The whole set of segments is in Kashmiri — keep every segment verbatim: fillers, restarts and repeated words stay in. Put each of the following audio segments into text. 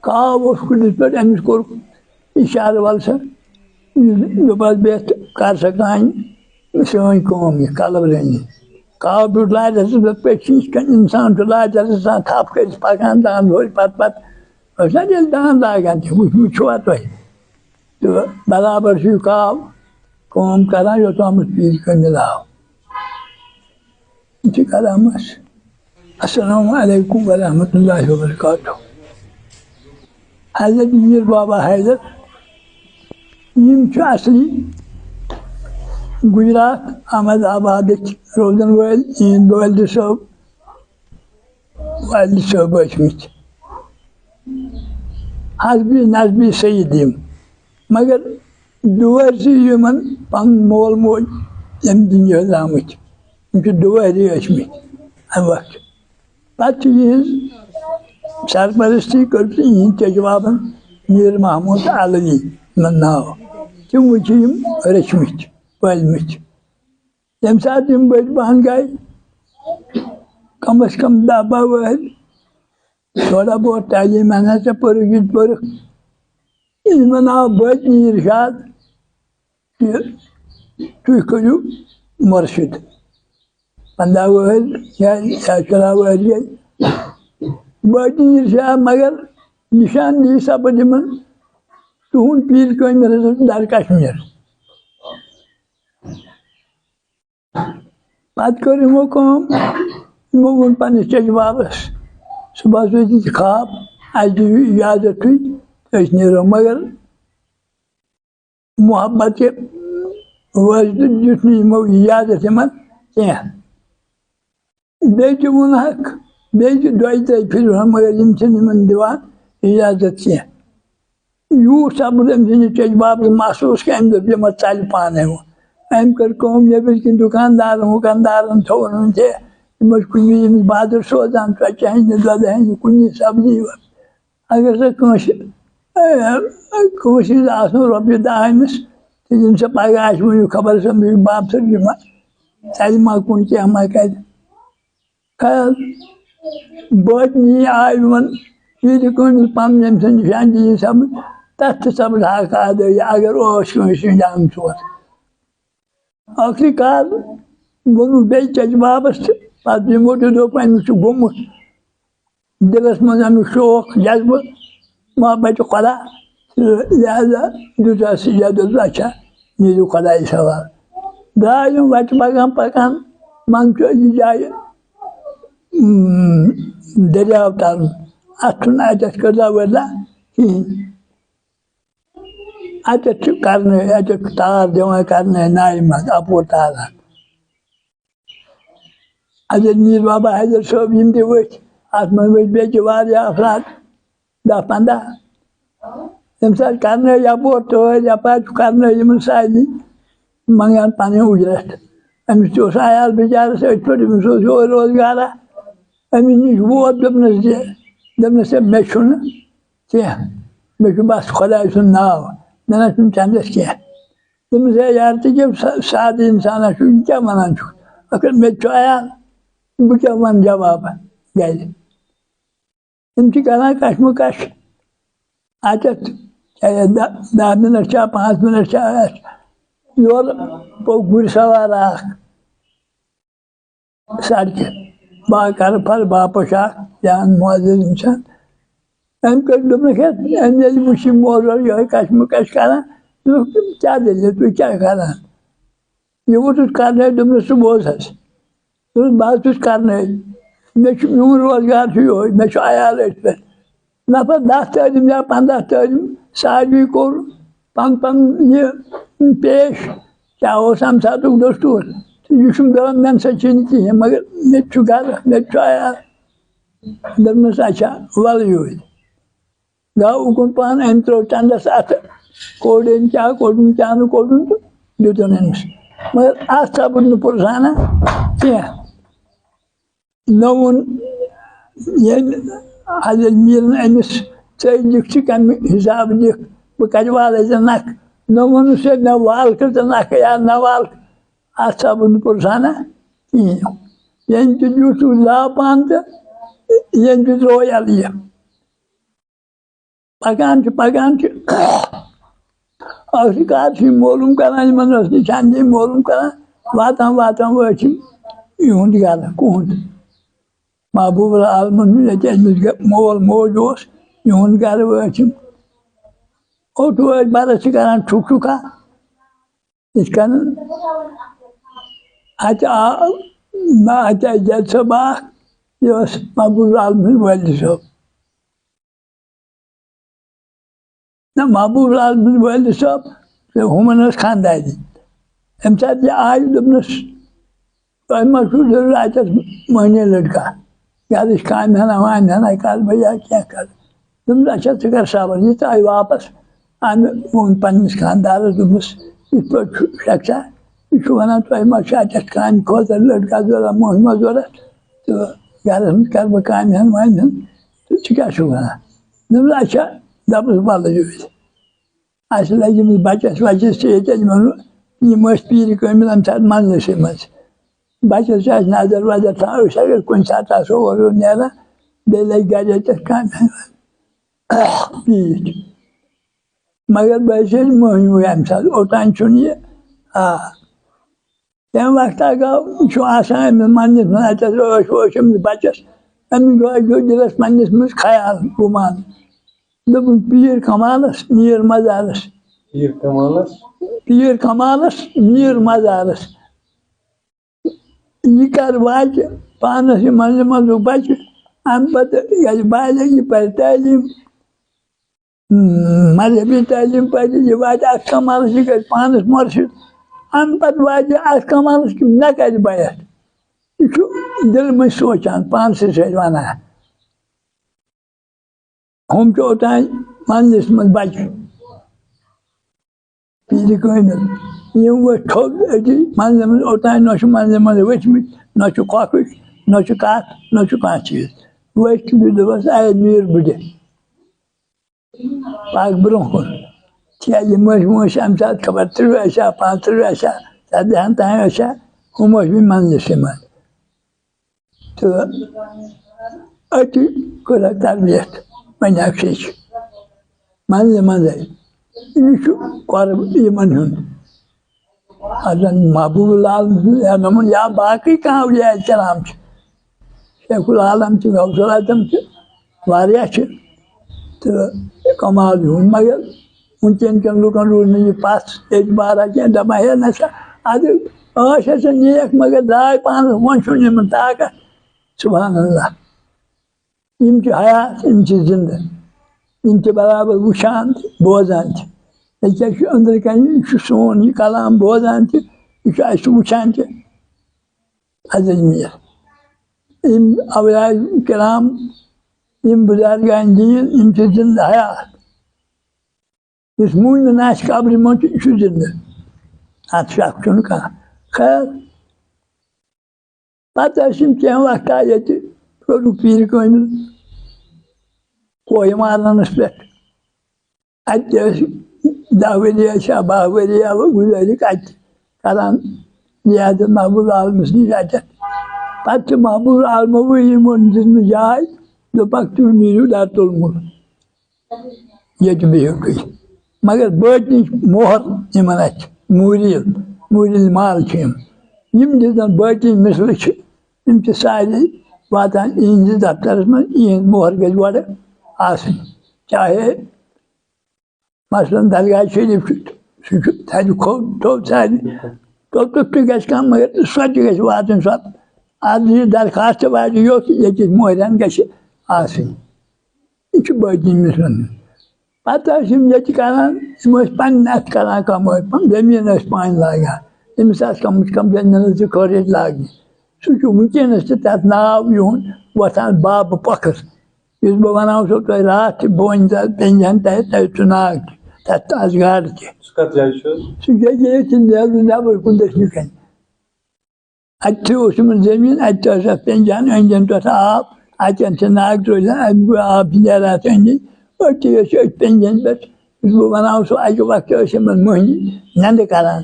کاو اوس کُلِس پٮ۪ٹھ، أمِس کوٚر اِشارٕ، "وَل سا، دوٚپہَس، بیٚہہ تہٕ کر سا کامہِ، سٲنۍ کٲم یہِ قلب رٔنی۔" کاو بیوٗٹھ لارِ رَسَس پٮ۪ٹھ، پٔتۍ کِنۍ یِتھ کٔنۍ اِنسان چھُ لارِ رَسَس آسان تھپھ کٔرِتھ پَکان، دَنٛد ہورِ پَتہٕ پَتہٕ۔ أسۍ چھِنہ تیٚلہِ دَنٛد لاگان تہِ، وٕچھ، وٕچھوا تۄہہِ؟ تہٕ برابر چھُ یہِ کاو کٲم کران، یوٚتامَتھ پیٖر کٲمِل آو۔ یہِ چھِ کران أسۍ۔ السلام علیکم ورحمۃ اللہ وبرکاتہ۔ حضرت میر بابا حیدر، یِم چھِ اصلی گجرات احمد آبادٕکۍ روزن وٲلۍ، یِہِنٛدۍ والدٕ صٲب، والد صٲب ٲسۍ مٕتۍ حسبی نسبی سید یِم، مگر دُوٲرۍ چھِ یِمن پنُن مول موج ییٚمہِ دُنیا درٛامٕتۍ، یِم چھِ دُوٲری ٲسۍ مٕتۍ اَمہِ وقتہٕ۔ پتہٕ چھِ یِہٕنٛز سرپرستی کٔرمٕژ یِہِنٛدۍ چچہِ بابن، میر محمود علوی یِمن ناو۔ تِموٕے چھِ یِم رٔچھمٕتۍ، پٲلمٕتۍ۔ ییٚمہِ ساتہٕ یِم بٔڑۍ پَہَن گٔے، کم از کم دَہ باہ ؤہٕرۍ، تھوڑا بہت تعلیٖم ہنا ژےٚ پٔرٕکھ، یہِ تہِ پٔرٕکھ۔ یِمَن آو بٔتۍ نیٖر شاد کہِ تُہۍ کٔرِو مُرشِد۔ پنٛداہ ؤہٕرۍ یا، یا شُراہ ؤہٕرۍ گٔے۔ بٔتۍ نیٖر شاد، مگر نِشان دی سپٕد یِمَن تُہُنٛد پیٖر کٲمِل حضرت در کشمیر۔ پتہٕ کٔر یِمو کٲم، یِمو ووٚن پننِس چچہِ بابس، صُبحس ٲسۍ دِتۍ خواب، "اَسہِ دِیِو اِجازت تُہۍ، أسۍ نیرو۔" مگر محبت کہِ واسطہٕ دیُت نہٕ یِمو اِجازت یِمن کینٛہہ۔ بیٚیہِ تہِ ووٚنہَکھ، بیٚیہِ تہِ دۄیہِ ترٛیہِ پھِرِ ووٚنہَکھ، مگر یِم چھِنہٕ یِمَن دِوان اِجازت کینٛہہ۔ یوٗت سپُد أمۍ سٕنٛدِس چچہِ بابَس محسوٗس کہِ أمۍ دوٚپ، "یہِ ما ژَلہِ پانَے وۄنۍ؟" أمۍ کٔر کٲم، نیٚبٕرۍ کِنۍ دُکاندارَن وُکاندارَن تھوٚوُن تہِ، یِم ٲسۍ کُنہِ وِزِ أمِس بازر سوزان، ژۄچہِ ہَنہِ، دۄدٕ ہَنہِ، کُنہِ سبزی۔ اگر سا کٲنٛسہِ، اے، کٲنٛسہِ ہِنٛز آسنو رۄپیہِ دَہ أمِس، تہٕ یِم سا پَگاہ آسہِ ؤنِو خبر سا مےٚ چھُ بابہٕ سٕنٛز یِمَن ژَلہِ ما کُن کینٛہہ ما کَرِ۔ خیر، بٲطنی آے یِمَن پیٖرِ کٲمِل پَنُن ییٚمہِ سٕنٛدِ نِشان دِیہِ سَمٕجھ، تَتھ تہِ سَمٕجھ ہا کَتھ اگر اوس کٲنٛسہِ ہِنٛدِ آمژٕ۔ ٲخری کار ووٚنُن بیٚیہِ چچہِ بابَس تہٕ پَتہٕ یِمو تہِ دوٚپ، "أمِس چھُ گوٚمُت دِلَس منٛز اَمیُک شوق، جذبہٕ، محبتِ خۄدا، تہٕ لہذا دیُت اَسہِ اِجازت، اچھا، نیٖرِو خۄدایَس حوالہٕ۔" درٛاے یِم وَتہِ پَکان پَکان، منٛزٕ چھُ أکِس جایہِ، اۭں، دٔریاو تَرُن، اَتھ چھُنہٕ اَتٮ۪تھ کٔرزا ؤرزا کِہیٖنۍ۔ اَتٮ۪تھ چھُ کرنٲوِتھ، اَتٮ۪تھ چھُ تار دِوان کرنٲوِتھ نایہِ منٛز، اَپور تاران۔ اَتٮ۪تھ میٖر بابا حیدر صٲب، یِم تہِ ؤتھۍ، اَتھ منٛز ؤتھۍ بیٚیہِ تہِ واریاہ افراد، دَہ پنٛداہ۔ ییٚمہِ ساتہٕ کرنٲوۍ یَپور تٲرۍ، یَپارِ چھُ کرنٲوِتھ یِمن سارنٕے منٛگان پَنٕنۍ اُجرت۔ أمِس تہِ اوس عیال بِچارَس أتھۍ پٮ۪ٹھ، أمِس اوس یورٕ روزگارا۔ أمِس نِش ووت، دوٚپنَس، "یہِ"، دوٚپنَس، "ہے، مےٚ چھُنہٕ کینٛہہ، مےٚ چھُ بس خۄداے سُنٛد ناو، مےٚ نہ چھُنہٕ چندس کینٛہہ۔" دوٚپمَس، "ہے یار، ژٕ کیٛاہ سا-، سادٕ اِنسانا چھُکھ، یہِ کیٛاہ وَنان چھُکھ؟ ٲخٕر مےٚ تہِ چھُ عیال، بہٕ کیٛاہ وَنہٕ جوابا گرِ؟" تِم چھِ کران کشمہٕ کش اَتٮ۪تھ، چاہے دَہ، دَہ مِنٹ چھا، پانٛژھ مِنٹ چھا، اَسہِ یورٕ پوٚک گُرۍ سوار اکھ۔ سڑکہِ۔ با کر پر با پوشاک جان معزز اِنسان۔ أمۍ کٔر دوٚپنَس، "ہے، أمۍ ییٚلہِ وٕچھ یہِ موزٕ یِہوٚے کشمہٕ کش کران، دوٚپُکھ، 'کیٛاہ دٔلیٖل، تُہۍ کیٛاہ کران؟' یہِ ووٚتھُس کرنٲوِتھ، دوٚپنَس، 'ژٕ بوز حظ۔' دوٚپُن، 'بہٕ حظ چھُس کرنٲوِتھ، مےٚ چھُ، میون روزگار چھُ یِہوٚے، مےٚ چھُ عیال أتھۍ پٮ۪ٹھ۔'" نفر دَہ تٲجِم یا پنٛداہ تٲجِم، ساروی کوٚر پن پن یہِ پیش، کیٛاہ اوس اَمہِ ساتُک دستوٗر؟ تہٕ یہِ چھُم دَپان، مےٚ نسا چھِنہٕ کِہیٖنۍ، مگر مےٚ تہِ چھُ گرٕ، مےٚ تہِ چھُ عیال۔ دوٚپمَس، "اچھا، وَلہٕ یوٗرۍ۔" گوٚو اُکُن پَہَن، أمۍ ترٛوو چَندَس اَتھٕ، کوٚڑ أمۍ کیٛاہ کوٚڑُن، کیٛاہ نہٕ کوٚڑُن، تہٕ دیُتُن أمِس۔ مگر اَتھ سَپُد نہٕ پُرزہنا کینٛہہ۔ نہ ووٚن ییٚمۍ حضرت میٖرن أمِس، "ژٕے لیکھ، ژٕ کَمہِ حِسابہٕ لیکھ، بہٕ کَتہِ والَے ژےٚ نَکھٕ؟" نہ ووٚنُس ہے، "مےٚ وال کٔرۍ ژٕ نَکھٕ یا نہ وال۔" اَتھ سَپُد نہٕ پُرزہنا کِہیٖنۍ۔ ییٚمۍ تہِ دیُت لاپان تہٕ ییٚمۍ تہِ ترٛوو یَلہٕ یہِ۔ پَکان چھِ، پَکان چھِ۔ ٲخٕر کار چھِ یِم معلوٗم کَران، یِمَن ٲس نہٕ چَندٕ یِم معلوٗم کَران۔ واتان واتان وٲتۍ یِم یِہُنٛد گَرٕ، کُہُنٛد۔ محبوب العالمَن ہُنٛد ییٚتہِ أمِس گَ-، مول موج اوس، یِہُنٛد گَرٕ وٲتۍ یِم۔ اوٚت وٲتۍ، بَرَس چھِ کَران ٹھُک ٹھُکا۔ یِتھ کٔنۍ اَتہِ آو، نہ، اَتہِ آیہِ جج صٲب اَکھ، یہِ اوس محبوب العالمَن سٕنٛدۍ والد صٲب۔ نہ، محبوب العالمَن سٕنٛدۍ والد صٲب، تہٕ ہُمَن ٲس خانٛدارِنۍ۔ اَمہِ ساتہٕ یہِ آیہِ، دوٚپنَس، "تۄہہِ ما چھُو ضروٗرت اَتٮ۪تھ مٔہنی لٔڑکہٕ؟ گَرٕچ کامہِ ہنا وامہِ ہنا کَرٕ بہٕ یا کینٛہہ کَرٕ؟" دوٚپمَس، "اچھا، ژٕ کَر صبر، یہِ ژٕ آیہِ واپَس۔" أمۍ ووٚن پنٛنِس خانٛدارَس، دوٚپمَس، "یِتھ پٲٹھۍ چھُ شخصا، یہِ چھُ وَنان، تۄہہِ ما چھُ اَتٮ۪تھ کامہِ خٲطرٕ لٔڑکَس ضروٗرت، مٔہنِوَس ضروٗرت، تہٕ گَرَس منٛز کَرٕ بہٕ کامہِ ہَن وامہِ ہَن، تہٕ ژٕ کیٛاہ چھُکھ وَنان؟" دوٚپمَس، "اچھا، دَپُس وَلہٕ یہِ اَسہِ لَگہِ أمِس بَچَس وَچَس تہِ ییٚتٮ۪ن وَنُن، یِم ٲسۍ پیٖرِ کٲمِل اَمہِ ساتہٕ منٛزَسٕے منٛز۔ بَچَس چھِ اَسہِ نظر وظر تھاوان، أسۍ اگر کُنہِ ساتہٕ آسو اورٕ یورٕ نیران، بیٚیہِ لَگہِ گَرِ ییٚتٮ۪تھ کامہِ ہَن وامہِ۔" پیٖٹۍ۔ مگر بہٕ حظ چھُس مٔہنیوٗ اَمہِ ساتہٕ، اوٚتام چھُنہٕ یہِ۔ آ۔ تَمہِ وقتہٕ گوٚو، چھُ آسان أمِس منٛدِس منٛز اَتٮ۪تھ ٲش وٲش أمِس بَچَس۔ أمِس گوٚو، اَسہِ گوٚو دِلَس پنٛنِس منٛز خیال گُمان۔ دوٚپُن، "پیٖر کمالَس، میٖر مزارَس۔" پیٖر کمالَس؟ پیٖر کمالَس، میٖر مزارَس۔ یہِ کَر واتہِ پانَس یہِ منٛزٕ منٛزُک بَچہِ، اَمہِ پَتہٕ ییٚلہِ بالغ یہِ پَرِ تعلیٖم، مذہبی تعلیٖم پَرِ، یہِ واتہِ اَتھ کمالَس، یہِ گژھِ پانَس مُرشِد۔ اَمہِ پَتہٕ واتہِ یہِ اَتھ کمالَس کہِ مےٚ کَتہِ بَیَتھ۔ یہِ چھُ دِلہٕ مٔنٛزۍ سونٛچان، پانسٕے سۭتۍ وَنان۔ ہُم چھِ اوٚتام منزلَس منٛز بَچہِ، پیٖرِ کٲمِل۔ یِم ؤتھۍ تھوٚد أتی منزلہِ منٛز، اوٚتام نہ چھُ منزلہِ منٛز ؤتھمٕتۍ، نہ چھُ کۄکھٕچ، نہ چھُ کَتھ، نہ چھُ کانٛہہ چیٖز۔ ؤتھۍ تہٕ دوٚپُس، "اے میٖر بٕڈِ، پَکھ برٛونٛہہ کُن۔" کیٛازِ یِم ٲسۍ وٲنٛسہِ اَمہِ ساتہٕ خبر تٕرٛہ ٲسیا، پانٛژتٕرٛہ ٲسیا، ژَتجِہَن تام ٲسیا، ہُم ٲسۍ وٕنہِ منزلَسٕے منٛز۔ تہٕ أتی کٔرٕکھ تربیت، وۄنۍ اَکھ چھِ أسۍ منٛزٕ منٛزَے۔ یہِ چھُ قۄرب یِمَن ہُنٛد۔ حضرت محبوب لال یا نمون یا باقٕے کانٛہہ اولیاء کرام چھِ۔ شیخ العالم چھِ، غوث الاعظم چھِ، واریاہ چھِ۔ تہٕ کمال ہُنٛد، مگر وٕنکیٚن کٮ۪ن لُکَن روٗز نہٕ یہِ پَژھ اعتبارا کینٛہہ، دَپان، "ہے نہ سا، اَدٕ ٲسۍ ہسا نیک، مگر درٛاے پانَس، وۄنۍ چھُنہٕ یِمَن طاقت۔" سبحان اللہ۔ یِم چھِ حیات، یِم چھِ زِندٕ، یِم چھِ برابر وٕچھان تہِ، بوزان تہِ۔ أکیٛاہ چھُ أنٛدرٕ کَنہِ، یہِ چھُ سون یہِ کلام بوزان تہِ، یہِ چھُ اَسہِ وٕچھان تہِ۔ حضرت میٖر، یِم اولیاء کرام، یِم بُزرگان دیٖن، یِم چھِ زِندٕ حیات۔ یُس موٗمِن آسہِ قبرِ منٛز، یہِ چھُ زِندٕ، اَتھ شک چھُنہٕ کانٛہہ۔ خیر، پَتہٕ ٲسۍ یِم کینٛہہ وقتہ ییٚتہِ، کوٚرُکھ پیٖرِ کٲمِل کوہہِ مارنَس پٮ۪ٹھ۔ اَتہِ تہِ ٲسۍ دَہ ؤری ٲسۍ یا باہ ؤری یا گُزٲرِکھ اَتہِ کران، یہِ حضرت محبوب عالمَس نِش اَتٮ۪تھ۔ پَتہٕ چھُ محبوب عالمَوٕے یِمَن دِژمٕژ جاے، دوٚپُکھ، "تُہۍ نیٖرِو دَرتُل مُل، ییٚتہِ بِہِو تُہۍ۔" مگر بٲطنی مۄہر یِمَن اَتھِ، موٗریٖل، موٗریٖل مال چھِ یِم۔ یِم دِژ زَن بٲطنی مثلہٕ چھِ، یِم چھِ سارے واتان یِہِنٛدِس دفترَس منٛز، یِہِنٛز مۄہر گژھِ گۄڈٕ آسٕنۍ۔ چاہے مثلاً درگاہ شریٖف چھُ، سُہ چھُ تھدِ کھوٚت تھوٚد سارنٕے۔ توٚتَتھ تہِ گژھِ کانٛہہ، مگر سۄ تہِ گژھِ واتٕنۍ سۄ۔ اَتھ یہِ درخواست واتہِ یوٚت، ییٚتہِ مۄہرَن گژھِ آسٕنۍ۔ یہِ چھُ بٲطنی مثلَن۔ پَتہٕ ٲسۍ یِم ییٚتہِ کران، یِم ٲسۍ پَنٕنہِ اَتھٕ کران کَمٲے، پَن-، زٔمیٖن ٲسۍ پانہٕ لاگان۔ أمِس آسہٕ کَم سے کَم زٔمیٖنَس زٕ کھٲر ییٚتہِ لاگنہِ۔ سُہ چھُ وٕنکیٚنَس تہِ تَتھ ناو یِہُنٛد وۄتھان، بابہٕ پۄکھر۔ یُس بہٕ وَناو سو تۄہہِ راتھ تہِ، بہٕ وَنہٕ تَتھ پٮ۪نجَن تۄہہِ، تۄہہِ چھُ ناگ تہِ، تَتھ آسہٕ گاڈٕ تہِ۔ سُہ کَتھ جایہِ چھُ؟ سُہ چھُ ییٚتہِ نیرُن نٮ۪بر کُن دٔچھنہِ کَنہِ۔ اَتہِ تہِ اوس یِمَن زٔمیٖن، اَتہِ تہِ ٲس اَتھ پٮ۪نجَن، أنٛدۍ أنٛدۍ تَتھ آب، اَتٮ۪ن چھِ ناگ روزان، اَمہِ آب چھِ نیران اَتھ أنٛدۍ أنٛدۍ۔ أتھۍ تہِ ٲسۍ أتھۍ پٮ۪نجَن پٮ۪ٹھ۔ یُس بہٕ وَناو سُہ، اَکہِ وقتہٕ ٲسۍ یِمَن مٔہنی نٮ۪نٛدٕ کَران۔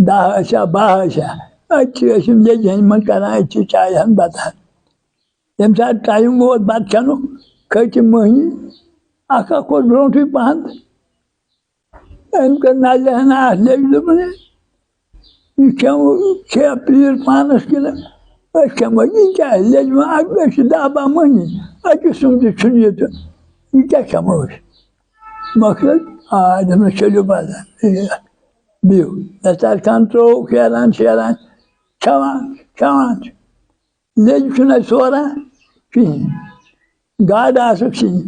دَہ ٲسیا، باہ ٲسیا، أتھۍ چھِ ٲسۍ یِم لیٚجہِ ہٕنٛدۍ منٛز کَران، أتھۍ چھِ چایہِ ہَن بَتہٕ ہَن۔ ییٚمہِ ساتہٕ ٹایم ووت بَتہٕ کھٮ۪نُک، کھٔتۍ یِم مٔہنی، اکھ اکھ اوس برونٛٹھٕے پہن۔ أمۍ کٔر نَلہِ ہنا اَتھ لیٚجہِ، دوٚپُن، "یہِ کھٮ۪مو، کھیٚیہ پیٖر پانَس کِنہٕ أسۍ کھٮ۪مو؟ یہِ کیٛاہ لیٚجہِ وۄنۍ اَکھ، أسۍ چھِ دَہ باہ مٔہنی، أکِس سُنٛد تہِ چھُنہٕ یہِ تہٕ یہِ کیٛاہ کھٮ۪مو أسۍ؟" مۄخصر، آ، دوٚپنَس، "چٔلِو بَدَن، یہِ بِہِو۔" دستار خان ترٛوو پھیران شیران، کھٮ۪وان، کھٮ۪وان چھِ۔ لیٚجہِ چھُنہٕ اَسہِ سوران کِہیٖنۍ، گاڈٕ آسہٕ کِہیٖنۍ۔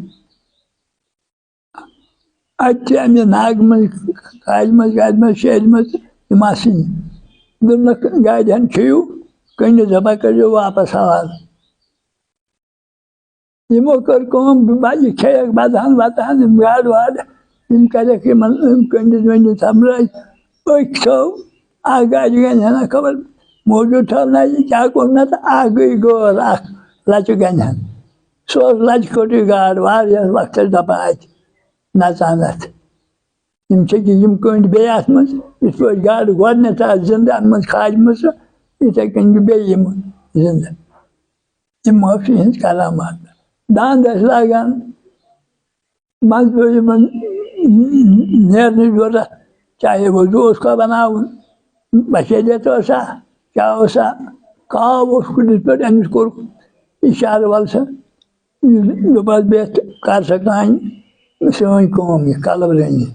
اَتہِ چھِ أمِس ناگہٕ منٛز، کالہِ منٛز، گاڑِ منٛز، شیرِ منٛز یِم آسٕنۍ۔ دوٚپنَکھ، "گاڑِ ہَن کھیٚیِو، کٔنِتھ دَپان کٔرِو واپَس حوالہٕ۔" یِمو کٔر کٲم، بَجہِ کھیٚیَکھ بَتہٕ ہَن وَتہٕ ہَن، یِم گاڈٕ واڈٕ، یِم کَرٮ۪کھ یِمَن، یِم کٔنِتھ ؤنِتھ سَمرٲے۔ أکۍ تھٲو اَکھ گاڑِ گَنہِ ہَنا خبر موٗجوٗد تھٲو نہ یہِ کیٛاہ کوٚر نہ، تہٕ اَکھ گٔے گٲر اَکھ لَچہِ گَنہِ ہَن۔ سُہ اوس لَچہِ کٔٹٕے گاڈ واریاہ وقتَس دَپان اَتہِ نَژان اَتھ۔ یِم چھِ یِم کٔنٛڈۍ بیٚیہِ اَتھ منٛز، یِتھ پٲٹھۍ گاڈٕ گۄڈٕنٮ۪تھ آسہٕ زِنٛدٕ اَتھ منٛز کھاجمَژٕ، یِتھَے کٔنۍ چھِ بیٚیہِ یِم زِنٛدٕ۔ یِم ٲسۍ یِہِنٛز کرامات۔ دَنٛد ٲسۍ لاگان، منٛزٕ پیوٚو یِمَن نیرنٕچ ضوٚرَتھ، چاہے وضوٗ اوس کانٛہہ بَناوُن، بشیلیت ٲسا، کیٛاہ اوسا، کاو اوس کُلِس پٮ۪ٹھ، أمِس کوٚر اِشارٕ، "وَل سا، دوٚپہَس، بیٚہہ تہٕ کر سا کامہِ، سٲنۍ کٲم یہِ کلہٕ رٔنی۔"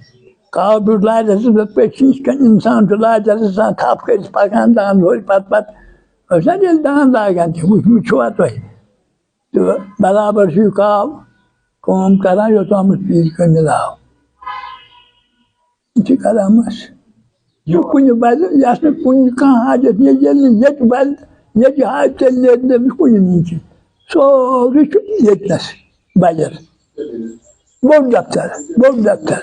کاو بیوٗٹھ لارِ رَژَس پٮ۪ٹھ، پٮ۪ٹھۍ چھِ یِتھ کٔنۍ اِنسان چھُ لارِ رَژَس آسان تھپھ کٔرِتھ پَکان، دَنٛد ہورِ پَتہٕ پَتہٕ۔ ٲسۍ نہ ییٚلہِ دَنٛد لاگان تہِ، وٕچھمُت چھُوا تۄہہِ؟ تہٕ برابر چھُ یہِ کاو کٲم کران، یوٚتامَتھ پیٖرِ کٲمِل آو۔ یہِ چھِ کران مَس۔ یہِ کُنہِ بدل، یَتھ نہٕ کُنہِ کانٛہہ حاجت، ییٚلہِ، ییٚلہِ نہٕ ییٚتہِ بدل، ییٚتہِ حاجت، تیٚلہِ نیرِ نہٕ أمِس کُنہِ نِش۔ سورُے چھُ ییٚتہِ نَس بدل۔ بوٚڑ دفتر، بوٚڑ دفتر۔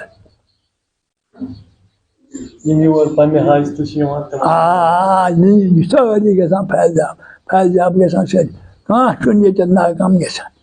یِم یور پننہِ حاجتہٕ چھِ یِوان تِم۔ آ، یہِ، یہِ سٲری گژھان فیض یاب، فیض یاب گژھان سٲری۔ کانٛہہ چھُنہٕ ییٚتٮ۪ن ناکام گژھان۔